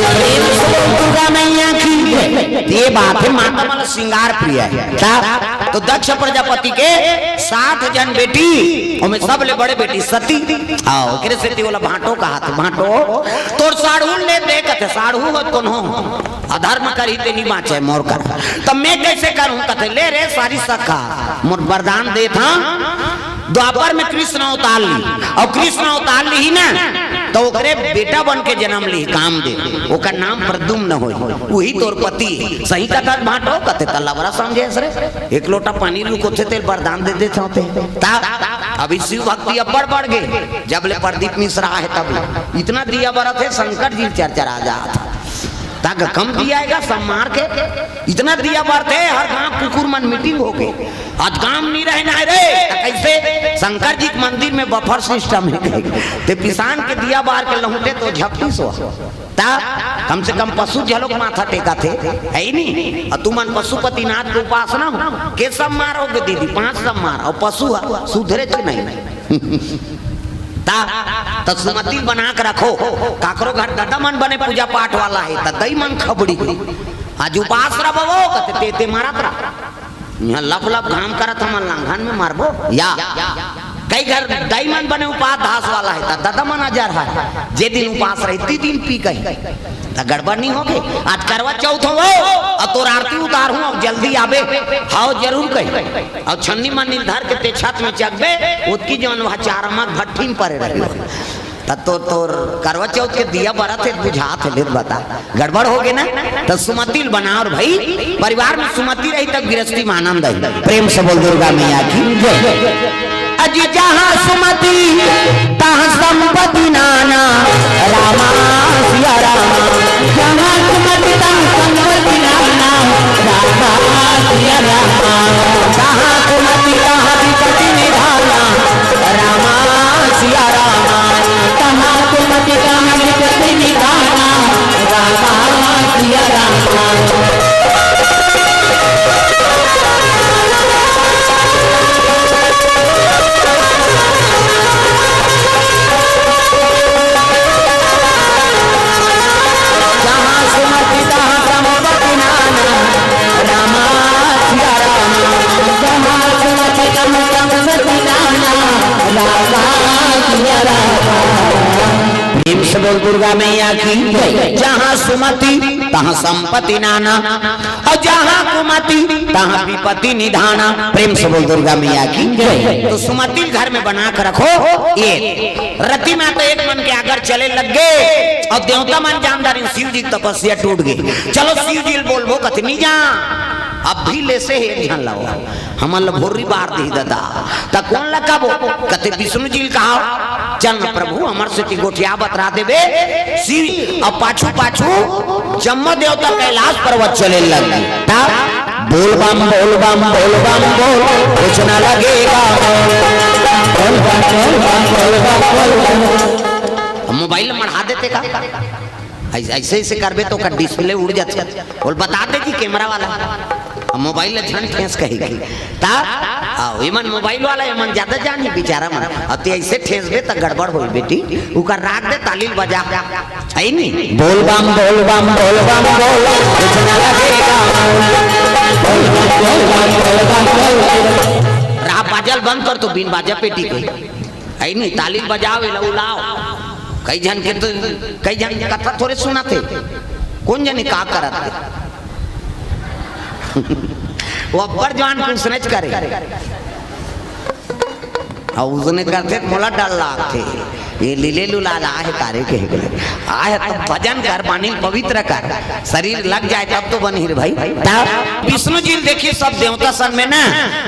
प्रेम से बोल दुर्गा मैया की। ये बात है, माता मन श्रृंगार प्रिय है। त, त दक्ष प्रजापति के साठ झन बेटी, ओमे सबले बड़े बेटी सती। आओ, ओकरे सेती ओला भांटो कहाथे, भांटो। तोर साढ़ू ले दे कथे, साढ़ू हो कोनो, अधर्म करही ते नी बांचे मोर कर। त मैं कैसे करूं कथे, ले रे सारी सखा, मोर वरदान देत हां। द्वापर में कृष्ण अवतार ली, अउ कृष्ण अवतार ली ना, त ओकरे बेटा बन के जन्म ली कामदेव, ओकर नाम प्रद्युम्न होय, उही तोर पति हे। सही कथा भांटो कथे, त लबरा समझे हस रे। एक लोटा पानी रुकोथे तेल वरदान दे देत होते। ता अभी शिव भक्ति अब्बड़ बढ़ गे, जब ले प्रदीप मिश्रा हे तब ले। इतना दिया बरत हे, शंकर जी चरचरा जात। ताक कम दिया आएगा, सब मार के। इतना दिया बरत हे, हर गांव कुकुर मन meeting हो गे। आज काम नहीं रहना है रे, त कैसे? शंकर जी के मंदिर में buffer system है। ते पिसान के दिया बार के लहुटे तो झपटी सो। ता कम से कम पशु झलोक माथा टेकाथे, है ही नहीं। अउ तुमन पशुपतिनाथ के उपासना हो, के सब मारोगे दीदी, पांच सब मार, अउ पशु ह, सुधरे च नहीं। ता, त सुमति बना के रखो, काकरो घर ददा मन बने पूजा पाठ वाला हे, त दई मन खबड़ी। आज उपास रहो, कथे ते, ते मारत रह। इहां लप लप घाम करत हमन लांघन में मारबो या। कई घर दाई मन बने उपास धास वाला हे, त ददा मन अजर हे। जे दिन उपास रही, ती दिन पी कही। त गड़बड़ नहीं होगे। आज करवा चौथ हो, अउ तोर आरती उतारहूं, अउ जल्दी आबे। हाव जरूर कही। अउ छन्नी मन्नी धर के ते छत में चघबे, ओतकी जौन वह चार मग भट्ठी में परे रही। त तो तोर करवा चौथ के दिया बरत हे, बुझात हे, ले बता, गड़बड़ हो गे ना। त सुमति ल बना, अउ भाई, परिवार में सुमति रही, तब गिरस्ती में आनंद आही। प्रेम से बोल दुर्गा मैया की जय। अजी जहाँ सुमति तहाँ संपत्ति नाना, रामा सिया रामा। जहाँ सुमति तहाँ संपत्ति नाना, रामा सिया रामा। जहाँ सुमति तहाँ विपत्ति निधाना, रामा सिया रामा। तहाँ सुमति तहाँ विपत्ति निधाना, रामा सिया रामा। जहाँ सुमति तहाँ संपत्ति नाना, रामा सिया रामा। जहाँ सुमति तहाँ संपत्ति नाना, रामा सिया रामा। प्रेम से बोल दुर्गा मैया की जय। जहाँ सुमति तहाँ संपत्ति नाना, अउ जहाँ कुमति तहाँ विपत्ति निधाना। प्रेम से बोल दुर्गा मैया की जय। तो सुमति घर में बना के रखो। ये रति में तो एक मन के आगर चले लग गे, अउ देवता मन जानदार हे शिव जी के तपस्या टूट गे। चलो शिव जी ल बोलबो, कथे नइ जा, अब भी ले से हे झन लाओ। हमन ल भोर्री बार दिही ददा, त कोन ल कबो? कथे विष्णु जी ल कहाव, चल न प्रभु, हमर सेती गोठिया बतरा देबे। शिव अब पाछू पाछू जम्मो देवता कैलाश पर्वत चले लग गे। त बोल बम बोल बम बोल बम बोल, कुछ न लगेगा मोल। बोल बम बोल बम बोल बम बोल। अब मोबाइल मढ़ा देते का? ऐसे ऐसे करबे तो ओकर डिस्प्ले उड़ जाथे। बोल बता दे जी कैमरा वाला। अब मोबाइल ल झन ठेस कही। ता आओ, एमन मोबाइल वाला, एमन ज्यादा जानी बिचारा मन। अब ते ऐसे ठेसबे त गड़बड़ होई बेटी। उकर राख दे, ताली ल बजा। है नी? बोल बम बोल बम बोल बम बोल, कुछ न लगेगा मोल। बोल बम बोल बम बोल बम बोल। राह बाजा ल बंद कर तो बिन बाजा पेटी के। है नी? ताली ल बजाओ, एला उलाओ। कई झन के तो, कई झन कथा थोरे सुनत हे। कोन जनी का करत हे? वो अब्बड़ जवान कुछ नच करे। अउ उसने करथे त मोला डर लागथे। ये लीले लुला ला आहे तारे के बोले। आहे त भजन कर, बानी पवित्र कर, शरीर लग जाए तब तो बनही रे भाई। तब विष्णु जी ल देखिए सब देवता सन में ना,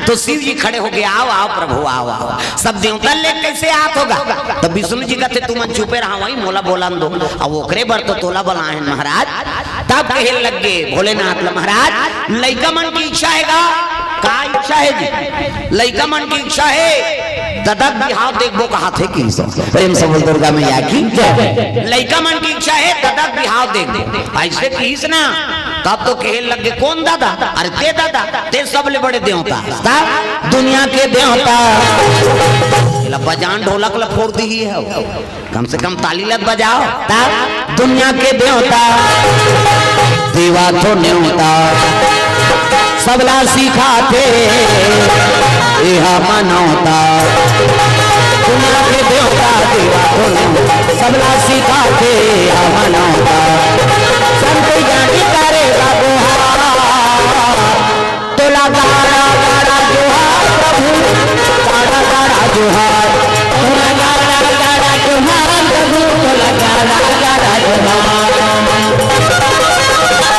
तो शिव जी खड़े हो गे, "आओ, आओ प्रभु, आओ, आओ।" सब देवता ले कैसे आत होगा? तो विष्णु जी कहते, "तुमन चुपे रहा, वही मोला बोलन दो।" अब ओकरे बर तो तोला बोलाए हन महाराज। तब कहे लग गे भोलेनाथ ल, "महाराज, लइका मन की इच्छा हे गा?" "का इच्छा हे जी?" "लइका मन की इच्छा हे, ददा के बिहाव देखबो कहाथे कि।" प्रेम से बोल दुर्गा मैया की जय। "लइका मन की इच्छा हे, ददा के बिहाव देखबो।" ऐसे किहिस ना, तब तो कहे लग गे, "कोन ददा?" "अरे ते ददा, ते सबले बड़े देवता, तब दुनिया के देवता।" एला बजान ढोलक ल फोर दिही हे। कम से कम ताली ल त बजाओ। तब दुनिया के देवता, देवा तो नेवता, सबला सिखाथे एहा मनौता। दुनिया के देवता, देवा तो नेवता, सबला सिखाथे एहा मनौता।